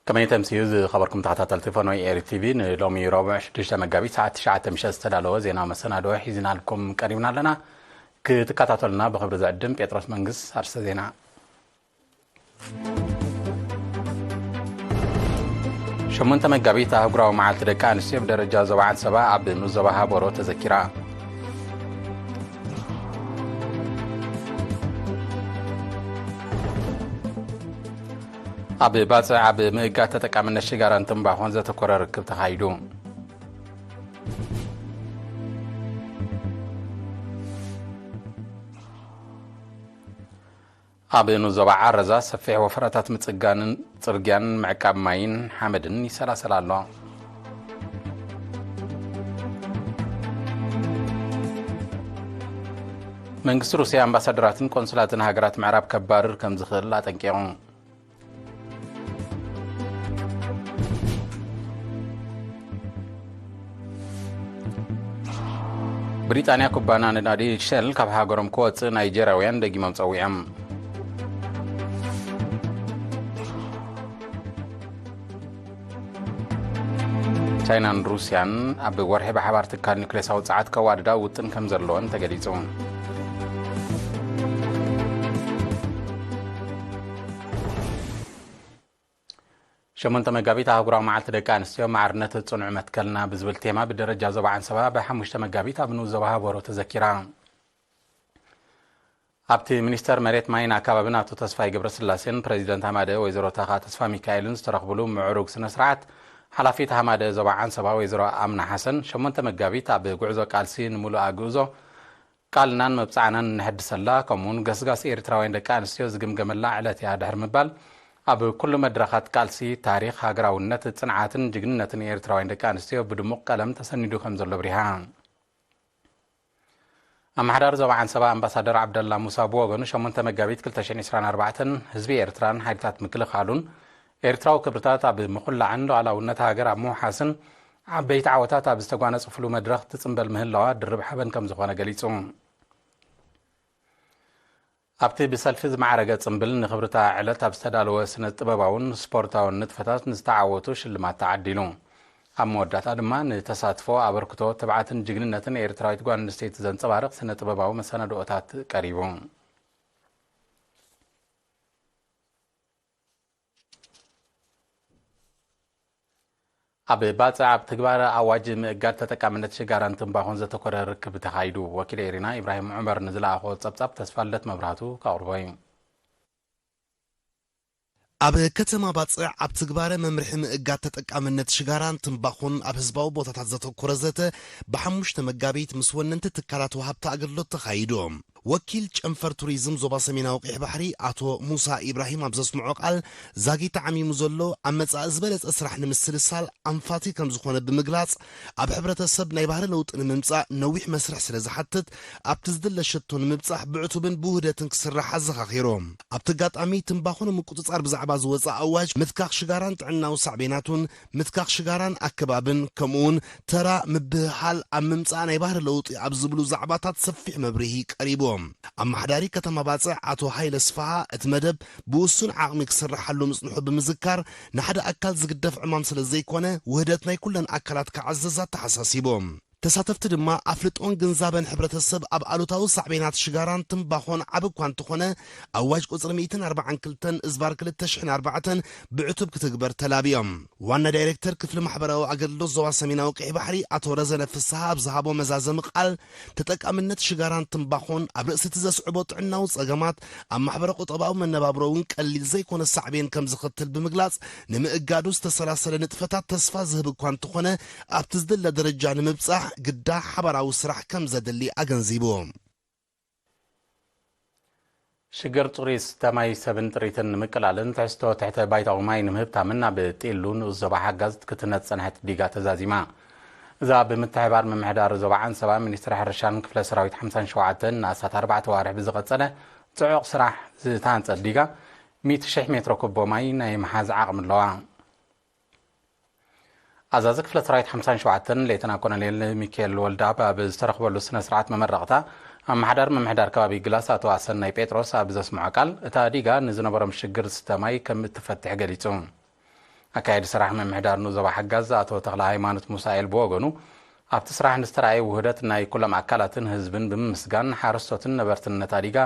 ከመይ ተምስዩ ዝኸበርኩም ተኸታተልቲ ፈኖይ ኤሪ ቲቪ፣ ንሎሚ ረቡዕ ሽዱሽተ መጋቢት ሰዓት ትሽዓተ ምሸት ዝተዳለወ ዜና መሰናድኦ ሒዝናልኩም ቀሪብና ኣለና። ክትከታተሉና ብኽብሪ ዝዕድም ጴጥሮስ መንግስ። ኣርስተ ዜና። ሸሞንተ መጋቢት ኣህጉራዊ መዓልቲ ደቂ ኣንስትዮ ብደረጃ ዞባ ዓንሰባ ኣብ ንኡስ ዞባ ሃበሮ ተዘኪራ። ኣብ ባጽዕ ኣብ ምእጋድ ተጠቃምነት ሽጋራን ትምባኾን ዘተኮረ ርክብ ተኻይዱ። ኣብ ንኡስ ዞባ ዓረዛ ሰፊሕ ወፈራታት ምጽጋንን ጽርግያን ምዕቃብ ማይን ሓመድን ይሰላሰል ኣሎ። መንግስቲ ሩስያ ኣምባሳደራትን ቆንስላትን ሃገራት ምዕራብ ከባርር ከም ዝኽእል ኣጠንቂቑ። ብሪጣንያ ኩባና ነዳዲ ሸል ካብ ሃገሮም ክወጽእ ናይጀርያውያን ደጊሞም ጸዊዖም። ቻይናን ሩስያን ኣብ ወርሒ ብሓባር ትካል ኒውክሌሳዊ ጸዓት ከዋድዳ ውጥን ከም ዘለወን ተገሊጹ። ሸሞንተ መጋቢት ኣህጉራዊ መዓልቲ ደቂ ኣንስትዮ፣ ማዕርነት ጽኑዕ መትከልና ብዝብል ቴማ ብደረጃ ዞባ ዓንሰባ ብሓሙሽተ መጋቢት ኣብ ንኡስ ዞባ ሃበሮ ተዘኪራ። ኣብቲ ሚኒስተር መሬት ማይን ኣካባብን ኣቶ ተስፋይ ገብረስላሴን ፕሬዚደንት ሃማደ ወይዘሮ ታኻ ተስፋ ሚካኤልን ዝተረኽብሉ ምዕሩግ ስነ ስርዓት፣ ሓላፊት ሃማደ ዞባ ዓንሰባ ወይዘሮ ኣምና ሓሰን ሸሞንተ መጋቢት ኣብ ጉዕዞ ቃልሲ ንምሉእ ኣግእዞ ቃልናን መብጻዕናን እነሐድሰላ፣ ከምኡውን ገስጋስ ኤርትራውያን ደቂ ኣንስትዮ ዝግምገመላ ዕለት እያ ድሕሪ ምባል፣ ኣብ ኩሉ መድረኻት ቃልሲ፣ ታሪኽ፣ ሃገራውነት፣ ጽንዓትን ጅግንነትን ኤርትራውያን ደቂ ኣንስትዮ ብድሙቕ ቀለም ተሰኒዱ ከም ዘሎ ኣብሪሃ። ኣመሓዳሪ ዞባ ዓንሰባ ኣምባሳደር ዓብደላ ሙሳ ብወገኑ፣ ሸሞንተ መጋቢት ክልተ ሽሕን ዕስራን ኣርባዕተን ህዝቢ ኤርትራን ሓይልታት ምክልኻሉን ኤርትራዊ ክብርታት ኣብ ምኹላዕን ሉዓላውነት ሃገር ኣብ ምውሓስን ዓበይቲ ዓወታት ኣብ ዝተጓነጽፍሉ መድረኽ ትጽንበል ምህላዋ ድርብ ሓበን ከም ዝኾነ ገሊጹ። ኣብቲ ብሰልፊ ዝማዕረገ ጽምብል፣ ንኽብርታ ዕለት ኣብ ዝተዳለወ ስነ ጥበባውን ስፖርታውን ንጥፈታት ንዝተዓወቱ ሽልማት ተዓዲሉ። ኣብ መወዳእታ ድማ ንተሳትፎ፣ ኣበርክቶ፣ ትብዓትን ጅግንነትን ኤርትራዊት ጓል ኣንስተይቲ ዘንጸባርቕ ስነ ጥበባዊ መሰናድኦታት ቀሪቡ። ኣብ ባጽዕ ኣብ ትግባረ ኣዋጅ ምእጋድ ተጠቃምነት ሽጋራን ትምባኾን ዘተኮረ ርክብ ተኻይዱ። ወኪል ኤሪና ኢብራሂም ዑመር ንዝለኣኾ ጸብጻብ ተስፋልደት መብራህቱ ከቕርቦ እዩ። ኣብ ከተማ ባጽዕ ኣብ ትግባረ መምርሒ ምእጋድ ተጠቃምነት ሽጋራን ትምባኾን ኣብ ህዝባዊ ቦታታት ዘተኮረ ዘተ ብሓሙሽተ መጋቢት ምስ ወነንቲ ትካላት ወሃብቲ ኣገልግሎት ተኻይዱ። ወኪል ጨንፈር ቱሪዝም ዞባ ሰሜናዊ ቀይሕ ባሕሪ ኣቶ ሙሳ ኢብራሂም ኣብ ዘስምዖ ቃል፣ ዛጊት ተዓሚሙ ዘሎ ኣብ መጻኢ ዝበለጸ ስራሕ ንምስልሳል ኣንፋቲ ከም ዝኾነ ብምግላጽ፣ ኣብ ሕብረተሰብ ናይ ባህሪ ለውጢ ንምምጻእ ነዊሕ መስርሕ ስለ ዝሓትት፣ ኣብቲ ዝድለ ሸቶ ንምብጻሕ ብዕቱብን ብውህደትን ክስራሕ ኣዘኻኺሩ። ኣብቲ ኣጋጣሚ ትምባኾ ንምቁጽጻር ብዛዕባ ዝወጸ ኣዋጅ ምትካኽ ሽጋራን ጥዕናዊ ሳዕቤናቱን፣ ምትካኽ ሽጋራን ኣከባብን፣ ከምኡውን ተራ ምብህሃል ኣብ ምምጻእ ናይ ባህሪ ለውጢ ኣብ ዝብሉ ዛዕባታት ሰፊሕ መብርሂ ቀሪቡ። ኣመሓዳሪ ከተማ ባጽዕ ኣቶ ሃይለ ስፍሃ፣ እቲ መደብ ብውሱን ዓቕሚ ክስርሓሉ ምጽንሑ ብምዝካር፣ ንሓደ ኣካል ዝግደፍ ዕማም ስለ ዘይኮነ፣ ውህደት ናይ ኩለን ኣካላት ክዓዝዝ ኣተሓሳሲቡ። ተሳተፍቲ ድማ ኣፍልጦን ግንዛበን ሕብረተሰብ ኣብ ኣሉታዊ ሳዕቤናት ሽጋራን ትምባኾን ዓቢ እኳ እንተኾነ፣ ኣዋጅ ቁጽሪ ሚእትን ኣርባዓን ክልተን እዝባር ክልተ ሽሕን ኣርባዕተን ብዕቱብ ክትግበር ተላብዮም። ዋና ዳይሬክተር ክፍሊ ማሕበራዊ ኣገልግሎት ዞባ ሰሜናዊ ቀይሕ ባሕሪ ኣቶ ረዘነ ፍስሃ ኣብ ዝሃቦ መዛዘሚ ቃል፣ ተጠቃምነት ሽጋራን ትምባኾን ኣብ ርእሲ እቲ ዘስዕቦ ጥዕናዊ ጸገማት፣ ኣብ ማሕበረ ቁጠባዊ መነባብሮ እውን ቀሊል ዘይኮነ ሳዕቤን ከም ዘኸትል ብምግላጽ፣ ንምእጋዱ ዝተሰላሰለ ንጥፈታት ተስፋ ዝህብ እኳ እንተኾነ፣ ኣብቲ ዝድለ ደረጃ ንምብጻሕ ግዳ ሓባራዊ ስራሕ ከም ዘድሊ ኣገንዚቡ። ሽግር ጽሩይ ዝስተ ማይ ሰብን ጥሪትን ንምቅላልን ትሕዝቶ ትሕተ ባይታዊ ማይ ንምህብታምን ኣብ ጢሉ ንኡስ ዞባ ሓጋዝ ክትህነጽ ዝጸንሐት ዲጋ ተዛዚማ። እዛ ብምትሕብባር ምምሕዳር ዞባ ዓንሰባ፣ ሚኒስትሪ ሕርሻን ክፍለ ሰራዊት ሓምሳን ሸውዓተን ንኣስታት ኣርባዕተ ኣዋርሕ ብዝቐጸለ ጽዑቕ ስራሕ ዝተሃንጸት ዲጋ፣ ሚእቲ ሽሕ ሜትሮ ኩቦ ማይ ናይ ምሓዝ ዓቕሚ ኣለዋ። ኣዛዚ ክፍለ ሰራዊት ሓምሳን ሸውዓተን ሌተና ኮሎኔል ሚካኤል ወልደኣብ ኣብ ዝተረኽበሉ ስነ ስርዓት መመረቕታ፣ ኣመሓዳሪ ምምሕዳር ከባቢ ግላስ ኣቶ ኣሰናይ ጴጥሮስ ኣብ ዘስምዖ ቃል፣ እታ ዲጋ ንዝነበሮም ሽግር ዝስተ ማይ ከም እትፈትሕ ገሊጹ። ኣካየዲ ስራሕ ምምሕዳር ንዞባ ሓጋዝ ኣቶ ተኽለ ሃይማኖት ሙሳኤል ብወገኑ፣ ኣብቲ ስራሕ ንዝተረኣየ ውህደት ናይ ኩሎም ኣካላትን ህዝብን ብምምስጋን፣ ሓረስቶትን ነበርትን ነታ ዲጋ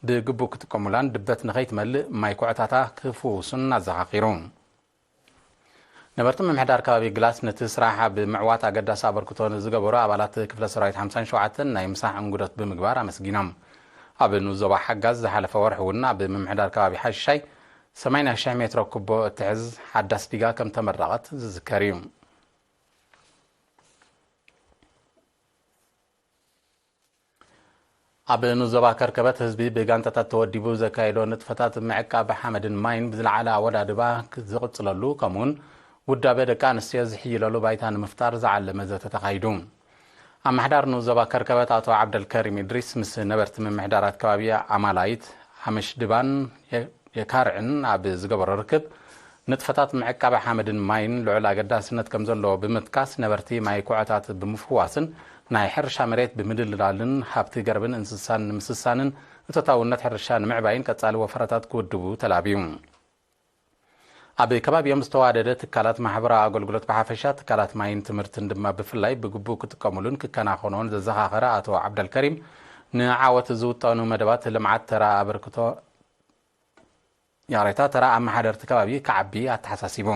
ብግቡእ ክጥቀሙላን ድበት ንኸይትመልእ ማይ ኩዕታታ ክፍውሱን ኣዘኻኺሩ። ነበርቲ ምምሕዳር ከባቢ ግላስ ነቲ ስራሕ ኣብ ምዕዋት ኣገዳሲ ኣበርክቶ ንዝገበሩ ኣባላት ክፍለ ሰራዊት ሓምሳን ሸውዓተን ናይ ምሳሕ እንጉዶት ብምግባር ኣመስጊኖም። ኣብ ንዞባ ሓጋዝ ዝሓለፈ ወርሒ እውን ኣብ ምምሕዳር ከባቢ ሓሽሻይ ሰማንያ ሽሕ ሜትሮ ኩቦ እትሕዝ ሓዳስ ዲጋ ከም ተመረቐት ዝዝከር እዩ። ኣብ ንዞባ ከርከበት ህዝቢ ብጋንታታት ተወዲቡ ዘካየዶ ንጥፈታት ምዕቃብ ሓመድን ማይን ብዝለዓለ ኣወዳድባ ዝቕጽለሉ፣ ከምኡውን ውዳበ ደቂ ኣንስትዮ ዝሕይለሉ ባይታ ንምፍጣር ዝዓለመ ዘተ ተኻይዱ። ኣመሓዳር ንዞባ ከርከበት ኣቶ ዓብደልከሪም ኢድሪስ ምስ ነበርቲ ምምሕዳራት ከባቢ ኣማላይት፣ ሃመሽድባን የ-፣ የካርዕን ኣብ ዝገበሮ ርክብ፣ ንጥፈታት ምዕቃብ ሓመድን ማይን ልዑል ኣገዳስነት ከም ዘለዎ ብምጥቃስ፣ ነበርቲ ማይ ኩዖታት ብምፍዋስን ናይ ሕርሻ መሬት ብምድልዳልን ሃብቲ ገረብን እንስሳን ንምስሳንን እቶታውነት ሕርሻ ንምዕባይን ቀጻሊ ወፈራታት ክውድቡ ተላብዩ። ኣብ ከባቢኦም ዝተዋደደ ትካላት ማሕበራዊ ኣገልግሎት ብሓፈሻ፣ ትካላት ማይን ትምህርትን ድማ ብፍላይ ብግቡእ ክጥቀሙሉን ክከናኸኑን ዘዘኻኸረ ኣቶ ዓብደልከሪም፣ ንዓወት ዝውጠኑ መደባት ልምዓት ተራ ኣበርክቶ፣ ይቕሬታ፣ ተራ ኣመሓደርቲ ከባቢ ክዓቢ ኣተሓሳሲቡ።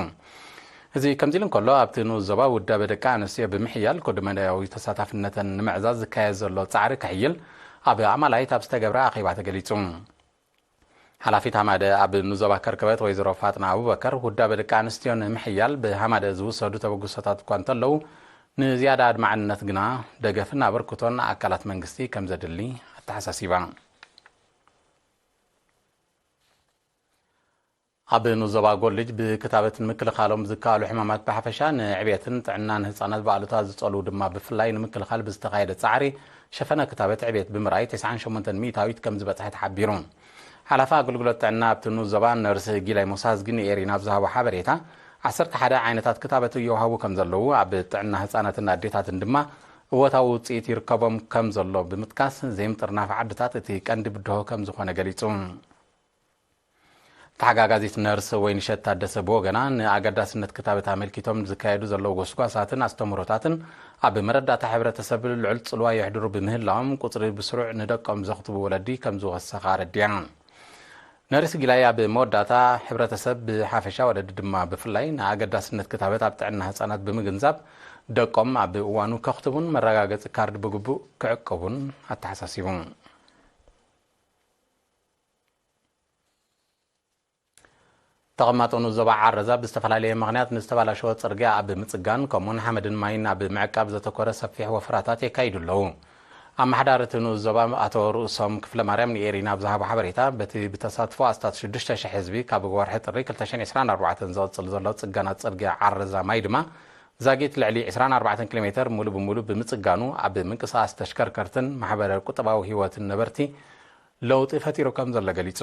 እዚ ከምዚ ኢሉ እንከሎ፣ ኣብቲ ንኡስ ዞባ ውዳበ ደቂ ኣንስትዮ ብምሕያል ኩለመዳያዊ ተሳታፍነተን ንምዕዛዝ ዝካየድ ዘሎ ጻዕሪ ክሕይል ኣብ ኣማላይት ኣብ ዝተገብረ ኣኼባ ተገሊጹ። ሓላፊት ሃማደ ኣብ ንዞባ ከርከበት ወይዘሮ ፋጥና ኣቡበከር፣ ውዳበ ደቂ ኣንስትዮ ንምሕያል ብሃማደ ዝውሰዱ ተበግሶታት እኳ እንተለዉ፣ ንዝያዳ ኣድማዕነት ግና ደገፍን ኣበርክቶን ኣካላት መንግስቲ ከም ዘድሊ ኣተሓሳሲባ። ኣብ ንዞባ ጎልጅ ብክታበት ንምክልኻሎም ዝከኣሉ ሕማማት ብሓፈሻ፣ ንዕብየትን ጥዕናን ህጻናት ብኣሉታ ዝጸልዉ ድማ ብፍላይ ንምክልኻል ብዝተኻየደ ጻዕሪ፣ ሸፈነ ክታበት ዕብየት ብምርኣይ፣ ተስዓን ሸሞንተን ሚእታዊት ከም ዝበጽሐ ተሓቢሩ። ሓላፊ ኣገልግሎት ጥዕና ኣብቲ ንኡስ ዞባ ነርስ ጊላይ ሞሳዝጊ ንኤሪና ኣብ ዝሃቦ ሓበሬታ፣ ዓሰርተ ሓደ ዓይነታት ክታበት ይወሃቡ ከም ዘለዉ፣ ኣብ ጥዕና ህጻናትን ኣዴታትን ድማ እወታዊ ውጽኢት ይርከቦም ከም ዘሎ ብምጥቃስ፣ ዘይምጥርናፍ ዓድታት እቲ ቀንዲ ብድሆ ከም ዝኾነ ገሊጹ። ተሓጋጋዚት ነርስ ወይንሸት ታደሰ ብወገና፣ ንኣገዳስነት ክታበት ኣመልኪቶም ዝካየዱ ዘለዉ ጎስጓሳትን ኣስተምህሮታትን ኣብ መረዳእታ ሕብረተሰብ ልዑል ጽልዋ የሕድሩ ብምህላዎም፣ ቁጽሪ ብስሩዕ ንደቆም ዘኽትቡ ወለዲ ከም ዝወሰኸ ኣረዲኣ። ነርስ ጊላይ ኣብ መወዳእታ፣ ሕብረተሰብ ብሓፈሻ፣ ወለዲ ድማ ብፍላይ፣ ንኣገዳስነት ክታበት ኣብ ጥዕና ህጻናት ብምግንዛብ፣ ደቆም ኣብ እዋኑ ከኽትቡን መረጋገጺ ካርድ ብግቡእ ክዕቅቡን ኣተሓሳሲቡ። ተቐማጦ ንኡስ ዞባ ዓረዛ ብዝተፈላለየ ምኽንያት ንዝተባላሸወ ጽርግያ ኣብ ምጽጋን፣ ከምኡውን ሓመድን ማይን ኣብ ምዕቃብ ዘተኮረ ሰፊሕ ወፈራታት የካይዱ ኣለዉ። ኣመሓዳሪ እቲ ንኡስ ዞባ ኣቶ ርእሶም ክፍለ ማርያም ንኤሪና ኣብ ዝሃቦ ሓበሬታ፣ በቲ ብተሳትፎ ኣስታት ሽዱሽተ ሽሕ ህዝቢ ካብ ወርሒ ጥሪ ክልተ ሽሕን ዕስራን ኣርባዕተን ዝቕጽል ዘሎ ጽገና ጽርግያ ዓረዛ ማይ ድማ፣ ዛጊት ልዕሊ ዕስራን ኣርባዕተን ኪሎ ሜተር ሙሉ ብሙሉ ብምጽጋኑ፣ ኣብ ምንቅስቓስ ተሽከርከርትን ማሕበረ ቁጠባዊ ህይወትን ነበርቲ ለውጢ ፈጢሩ ከም ዘሎ ገሊጹ።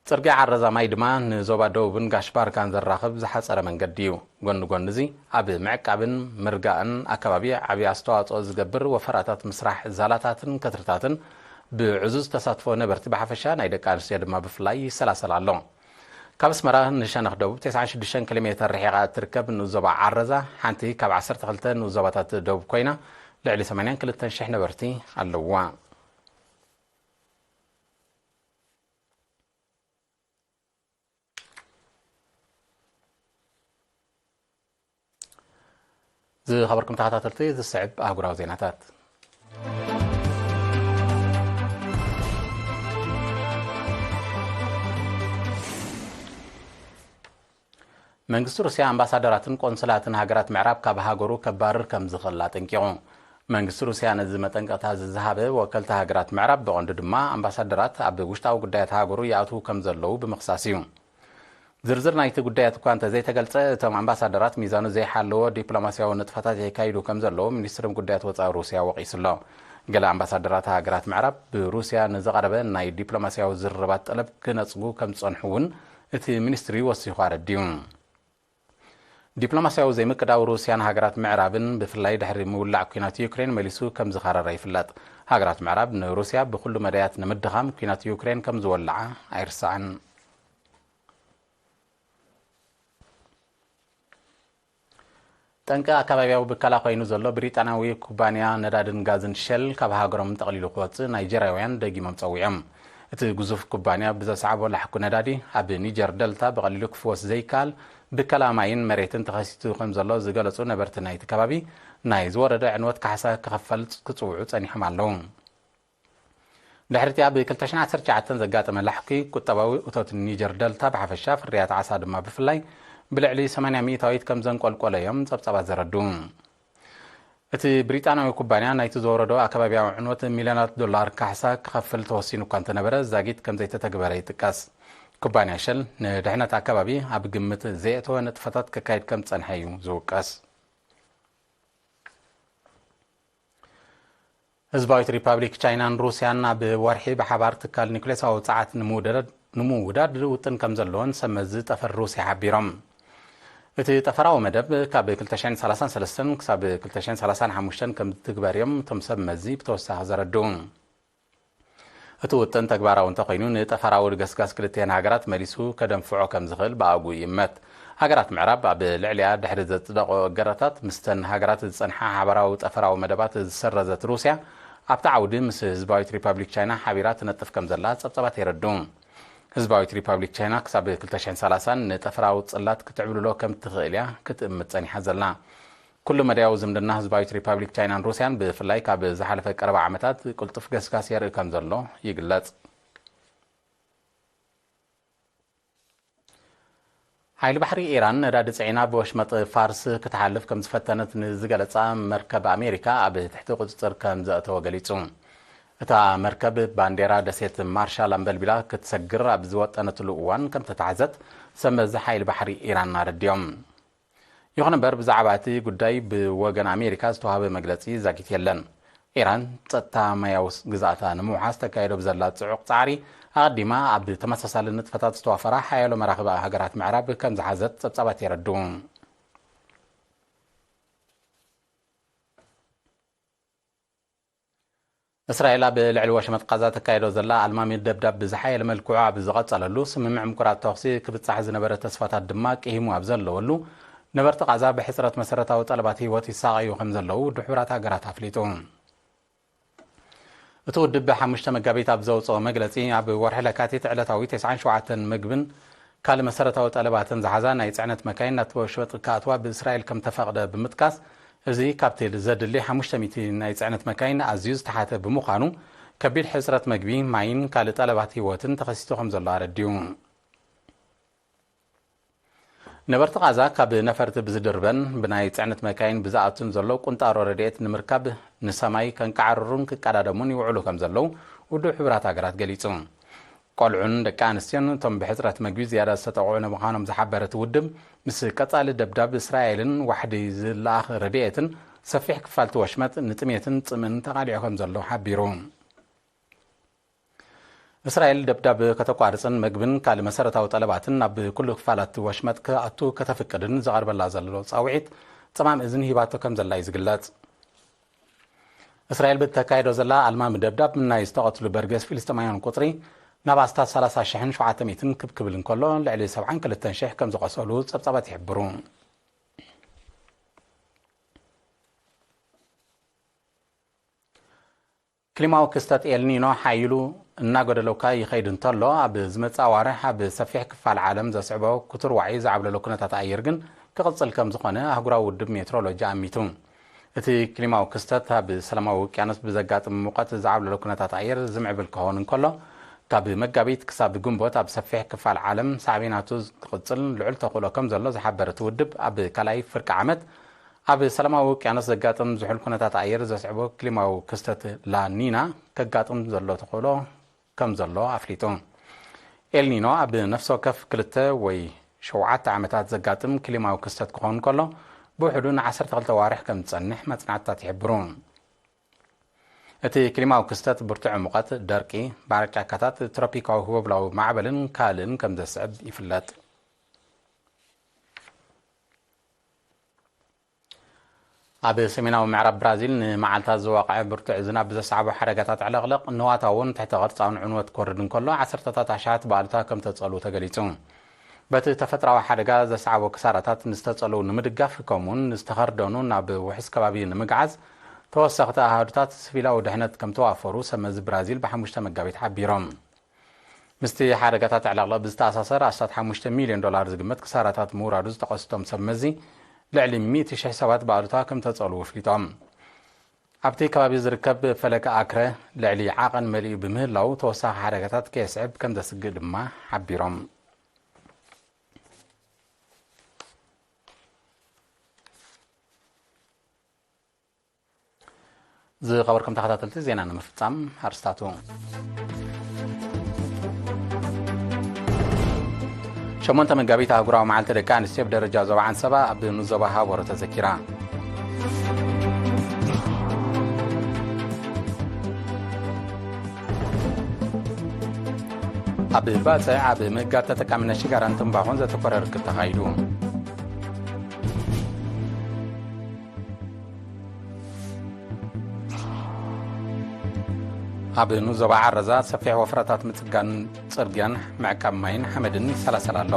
ጽርግያ ዓረዛ ማይ ድማ ንዞባ ደቡብን ጋሽ ባርካን ዘራኽብ ዝሓጸረ መንገዲ እዩ። ጎኒ ጎኒ እዚ፣ ኣብ ምዕቃብን ምርጋእን ኣከባቢ ዓቢ ኣስተዋጽኦ ዝገብር ወፈራታት ምስራሕ ዛላታትን ከትርታትን ብዕዙዝ ተሳትፎ ነበርቲ ብሓፈሻ፣ ናይ ደቂ ኣንስትዮ ድማ ብፍላይ ይሰላሰል ኣሎ። ካብ ኣስመራ ንሸነኽ ደቡብ ተስዓን ሽዱሽተን ኪሎ ሜተር ርሒቓ እትርከብ ንኡስ ዞባ ዓረዛ፣ ሓንቲ ካብ ዓሰርተ ክልተ ንኡስ ዞባታት ደቡብ ኮይና፣ ልዕሊ ሰማንያን ክልተን ሽሕ ነበርቲ ኣለውዋ። ዝኸበርኩም ተኸታተልቲ፣ ዝስዕብ ኣህጉራዊ ዜናታት። መንግስቲ ሩስያ ኣምባሳደራትን ቆንስላትን ሃገራት ምዕራብ ካብ ሃገሩ ከባርር ከም ዝኽእል ኣጠንቂቑ። መንግስቲ ሩስያ ነዚ መጠንቀቕታ ዝዝሃበ፣ ወከልቲ ሃገራት ምዕራብ፣ ብቐንዱ ድማ ኣምባሳደራት፣ ኣብ ውሽጣዊ ጉዳያት ሃገሩ ይኣትዉ ከም ዘለዉ ብምኽሳስ እዩ። ዝርዝር ናይቲ ጉዳያት እኳ እንተዘይተገልጸ፣ እቶም ኣምባሳደራት ሚዛኑ ዘይሓለወ ዲፕሎማስያዊ ንጥፈታት የካይዱ ከም ዘለዉ ሚኒስትሪ ጉዳያት ወጻኢ ሩስያ ወቒሱ ኣሎ። ገለ ኣምባሳደራት ሃገራት ምዕራብ፣ ብሩስያ ንዝቐረበ ናይ ዲፕሎማስያዊ ዝርርባት ጠለብ ክነጽጉ ከም ዝጸንሑ እውን እቲ ሚኒስትሪ ወሲኹ ኣረዲኡ። ዲፕሎማስያዊ ዘይምቅዳው ሩስያን ሃገራት ምዕራብን፣ ብፍላይ ድሕሪ ምውላዕ ኲናት ዩክሬን፣ መሊሱ ከም ዝኸረረ ይፍለጥ። ሃገራት ምዕራብ ንሩስያ ብኹሉ መዳያት ንምድኻም ኲናት ዩክሬን ከም ዝወልዓ ኣይርሳዕን። ጠንቂ ኣከባቢያዊ ብከላ ኮይኑ ዘሎ ብሪጣንያዊ ኩባንያ ነዳድን ጋዝን ሸል ካብ ሃገሮም ጠቕሊሉ ክወጽእ ናይጀርያውያን ደጊሞም ጸዊዖም። እቲ ግዙፍ ኩባንያ ብዘስዓቦ ላሕኩ ነዳዲ ኣብ ኒጀር ደልታ ብቐሊሉ ክፍወስ ዘይከኣል ብከላ ማይን መሬትን ተኸሲቱ ከም ዘሎ ዝገለጹ ነበርቲ ናይቲ ከባቢ፣ ናይ ዝወረደ ዕንወት ካሕሳ ክኸፈል ክጽውዑ ጸኒሖም ኣለዉ። ድሕሪቲ ኣብ ክልተ ሽሕን ዓሰርተ ትሽዓተን ዘጋጠመ ላሕኪ፣ ቁጠባዊ እቶት ኒጀር ደልታ ብሓፈሻ፣ ፍርያት ዓሳ ድማ ብፍላይ ብልዕሊ ሰማንያ ሚእታዊት ከም ዘንቆልቆለ እዮም ጸብጻባት ዘረድኡ። እቲ ብሪጣንያዊ ኩባንያ ናይቲ ዝወረዶ ኣከባቢያዊ ዕንወት ሚልዮናት ዶላር ካሕሳ ክኸፍል ተወሲኑ እኳ እንተነበረ፣ ዛጊት ከም ዘይተተግበረ ይጥቀስ። ኩባንያ ሸል ንድሕነት ኣከባቢ ኣብ ግምት ዘየእተወ ንጥፈታት ክካየድ ከም ዝጸንሐ እዩ ዝውቀስ። ህዝባዊት ሪፓብሊክ ቻይናን ሩስያን ኣብ ወርሒ ብሓባር ትካል ኒኩሌሳዊ ጸዓት ንምውደድ-፣ ንምውዳድ ውጥን ከም ዘለወን ሰብ መዚ ጠፈር ሩስያ ሓቢሮም። እቲ ጠፈራዊ መደብ ካብ ክልተ ሽሕን ሰላሳን ሰለስተን ክሳብ ክልተ ሽሕን ሰላሳን ሓሙሽተን ከም ዝትግበር እዮም እቶም ሰብ መዚ ብተወሳኺ ዘረድኡ። እቲ ውጥን ተግባራዊ እንተኾይኑ፣ ንጠፈራዊ ገስጋስ ክልቲኤን ሃገራት መሊሱ ከደንፍዖ ከም ዝኽእል ብኣግኡ ይእመት። ሃገራት ምዕራብ ኣብ ልዕሊኣ ድሕሪ ዘጽደቖ እገዳታት፣ ምስተን ሃገራት ዝጸንሓ ሓባራዊ ጠፈራዊ መደባት ዝሰረዘት ሩስያ፣ ኣብቲ ዓውዲ ምስ ህዝባዊት ሪፓብሊክ ቻይና ሓቢራ ትነጥፍ ከም ዘላ ጸብጻባት የረድኡ። ህዝባዊት ሪፓብሊክ ቻይና ክሳብ ክልተ ሽሕን ሰላሳን ንጠፈራዊ ጽላት ክትዕብልሎ ከም ትኽእል እያ ክትእምት ጸኒሓ ዘላ። ኩሉ መዳያዊ ዝምድና ህዝባዊት ሪፓብሊክ ቻይናን ሩስያን፣ ብፍላይ ካብ ዝሓለፈ ቀረባ ዓመታት፣ ቅልጡፍ ገስጋስ የርኢ ከም ዘሎ ይግለጽ። ሓይሊ ባሕሪ ኢራን ነዳዲ ጽዒና ብወሽመጥ ፋርስ ክትሓልፍ ከም ዝፈተነት ንዝገለጻ መርከብ ኣሜሪካ ኣብ ትሕቲ ቁጽጽር ከም ዘእተወ ገሊጹ። እታ መርከብ ባንዴራ ደሴት ማርሻል ኣንበልቢላ ክትሰግር ኣብ ዝወጠነትሉ እዋን ከም ተታሕዘት ሰብ መዚ ሓይሊ ባሕሪ ኢራን ኣረዲኦም። ይኹን እምበር፣ ብዛዕባ እቲ ጉዳይ ብወገን ኣሜሪካ ዝተዋህበ መግለጺ ዛጊት የለን። ኢራን ጸጥታ ማያዊ ግዝኣታ ንምውሓስ ተካይዶ ብዘላ ጽዑቕ ጻዕሪ፣ ኣቐዲማ ኣብ ተመሳሳሊ ንጥፈታት ዝተዋፈራ ሓያሎ መራኽብ ሃገራት ምዕራብ ከም ዝሓዘት ጸብጻባት የረድኡ። እስራኤል ኣብ ልዕሊ ወሽመጥ ቃዛ ተካይዶ ዘላ ኣልማሚ ደብዳብ ብዝሓየለ መልክዑ ኣብ ዝቐጸለሉ፣ ስምምዕ ምቁራጽ ተኹሲ ክብጻሕ ዝነበረ ተስፋታት ድማ ቅሂሙ ኣብ ዘለወሉ፣ ነበርቲ ቃዛ ብሕጽረት መሰረታዊ ጠለባት ህይወት ይሳቐዩ ከም ዘለዉ ውድብ ሕቡራት ሃገራት ኣፍሊጡ። እቲ ውድብ ብሓሙሽተ መጋቢት ኣብ ዘውጽኦ መግለጺ፣ ኣብ ወርሒ ለካቲት ዕለታዊ ተስዓን ሸውዓተን ምግብን ካልእ መሰረታዊ ጠለባትን ዝሓዛ ናይ ጽዕነት መካይን ናብ ወሽመጥ ክኣትዋ ብእስራኤል ከም ተፈቕደ ብምጥቃስ፣ እዚ ካብቲ ዘድሊ ሓሙሽተ ሚእቲ ናይ ጽዕነት መካይን ኣዝዩ ዝተሓተ ብምዃኑ፣ ከቢድ ሕጽረት መግቢ፣ ማይን ካልእ ጠለባት ህይወትን ተኸሲቱ ከም ዘሎ ኣረዲኡ። ነበርቲ ቃዛ ካብ ነፈርቲ ብዝድርበን ብናይ ጽዕነት መካይን ብዝኣቱን ዘሎ ቁንጣሮ ረድኤት ንምርካብ ንሰማይ ከንቃዕርሩን ክቀዳደሙን ይውዕሉ ከም ዘለዉ ውድብ ሕቡራት ሃገራት ገሊጹ። ቆልዑን ደቂ ኣንስትዮን እቶም ብሕጽረት መግቢ ዝያዳ ዝተጠቕዑ ንምዃኖም ዝሓበረ እቲ ውድብ፣ ምስ ቀጻሊ ደብዳብ እስራኤልን ዋሕዲ ዝለኣኽ ረድኤትን፣ ሰፊሕ ክፋል እቲ ወሽመጥ ንጥሜትን ጽምእን ተቓሊዑ ከም ዘሎ ሓቢሩ። እስራኤል ደብዳብ ከተቋርጽን መግብን ካልእ መሰረታዊ ጠለባትን ናብ ኩሉ ክፋላት ወሽመጥ ክኣቱ ከተፍቅድን ዝቐርበላ ዘሎ ጻውዒት ጸማም እዝኒ ሂባቶ ከም ዘላ እዩ ዝግለጽ። እስራኤል ብተካይዶ ዘላ ኣልማሚ ደብዳብ፣ ናይ ዝተቐትሉ በርገስ ፍልስጤማውያን ቁጽሪ ናብ ኣስታት ሰላሳ ሽሕን ሸውዓተ ሚእትን ክብ ክብል እንከሎ፣ ልዕሊ ሰብዓን ክልተን ሽሕ ከም ዝቖሰሉ ጸብጻባት ይሕብሩ። ክሊማዊ ክስተት ኤልኒኖ ሓይሉ እናጎደለካ ይኸይድ እንተሎ፣ ኣብ ዝመጽእ ኣዋርሕ ኣብ ሰፊሕ ክፋል ዓለም ዘስዕቦ ክቱር ዋዒ ዝዓብለሎ ኩነታት ኣየር ግን ክቕጽል ከም ዝኾነ ኣህጉራዊ ውድብ ሜትሮሎጂ ኣሚቱ። እቲ ክሊማዊ ክስተት ኣብ ሰላማዊ ውቅያኖስ ብዘጋጥም ሙቐት ዝዓብለሎ ኩነታት ኣየር ዝምዕብል ክኸውን እንከሎ፣ ካብ መጋቢት ክሳብ ግንቦት ኣብ ሰፊሕ ክፋል ዓለም ሳዕቤናቱ ክቕጽል ልዑል ተኽእሎ ከም ዘሎ ዝሓበረ እቲ ውድብ፣ ኣብ ካልኣይ ፍርቂ ዓመት ኣብ ሰላማዊ ውቅያኖስ ዘጋጥም ዝሑል ኩነታት ኣየር ዘስዕቦ ክሊማዊ ክስተት ላኒና ከጋጥም ዘሎ ተኽእሎ ከም ዘሎ ኣፍሊጡ። ኤልኒኖ ኣብ ነፍሲ ወከፍ ክልተ ወይ ሸውዓተ ዓመታት ዘጋጥም ክሊማዊ ክስተት ክኸውን ከሎ፣ ብውሕዱ ንዓሰርተ ክልተ ኣዋርሕ ከም ዝጸንሕ መጽናዕትታት ይሕብሩ። እቲ ክሊማዊ ክስተት ብርቱዕ ሙቐት፣ ደርቂ፣ ማዕረቕ ጫካታት፣ ትሮፒካዊ ህቦብላዊ ማዕበልን ካልእን ከም ዘስዕብ ይፍለጥ። ኣብ ሰሜናዊ ምዕራብ ብራዚል ንመዓልታት ዝወቕዐ ብርቱዕ ዝናብ ብዘስዓቦ ሓደጋታት ዕለቕለቕ፣ ንዋታውን ትሕተ ቅርጻውን ዕንወት ክወርድ እንከሎ፣ ዓሰርተታት ኣሽሓት ብኣሉታ ከም ተጸልዉ ተገሊጹ። በቲ ተፈጥራዊ ሓደጋ ዘስዓቦ ክሳራታት ንዝተጸልዉ ንምድጋፍ፣ ከምኡውን ንዝተኸርደኑ ናብ ውሕስ ከባቢ ንምግዓዝ፣ ተወሰኽቲ ኣሃዱታት ሲቪላዊ ድሕነት ከም ተዋፈሩ ሰብ መዚ ብራዚል ብሓሙሽተ መጋቢት ሓቢሮም። ምስቲ ሓደጋታት ዕልቕልቕ ብዝተኣሳሰር ኣስታት ሓሙሽተ ሚልዮን ዶላር ዝግመት ክሳራታት ምውራዱ ዝጠቐሱ እቶም ሰብ መዚ፣ ልዕሊ ሚእቲ ሽሕ ሰባት ብኣሉታ ከም ተጸልዉ ኣፍሊጦም። ኣብቲ ከባቢ ዝርከብ ፈለገ ኣክረ ልዕሊ ዓቐን መሊኡ ብምህላው፣ ተወሳኺ ሓደጋታት ከየስዕብ ከም ዘስግእ ድማ ሓቢሮም። ዝኸበርኩም ተኸታተልቲ፣ ዜና ንምፍጻም ኣርስታቱ። ሸሞንተ መጋቢት ኣህጉራዊ መዓልቲ ደቂ ኣንስትዮ ብደረጃ ዞባ ዓንሰባ ኣብ ንዞባ ሃቦሮ ተዘኪራ። ኣብ ባጽዕ ኣብ ምእጋድ ተጠቃምነት ሽጋራን ትንባኾን ዘተኮረ ርክብ ተኻይዱ። ኣብ ንዞባ ዓረዛ ሰፊሕ ወፍራታት ምጽጋን ጽርግያን ምዕቃብ ማይን ሓመድን ይሰላሰል ኣሎ።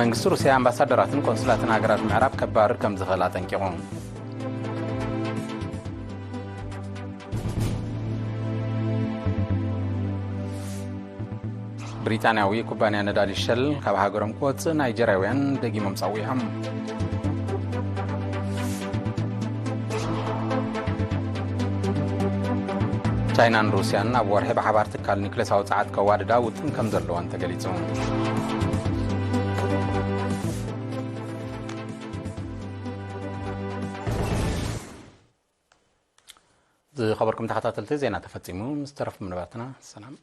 መንግስቲ ሩስያ ኣምባሳደራትን ቆንስላትን ሃገራት ምዕራብ ከባርር ከም ዝኽእል ኣጠንቂቑ። ብሪጣንያዊ ኩባንያ ነዳዲ ሸል ካብ ሃገሮም ክወጽእ ናይጀርያውያን ደጊሞም ጸዊዖም። ቻይናን ሩስያን ኣብ ወርሒ ብሓባር ትካል ኒክሌሳዊ ጸዓት ከዋድዳ ውጥን ከም ዘለወን ተገሊጹ። ዝኸበርኩም ተኸታተልቲ፣ ዜና ተፈጺሙ። ምስ ተረፉ መደባትና ሰላም።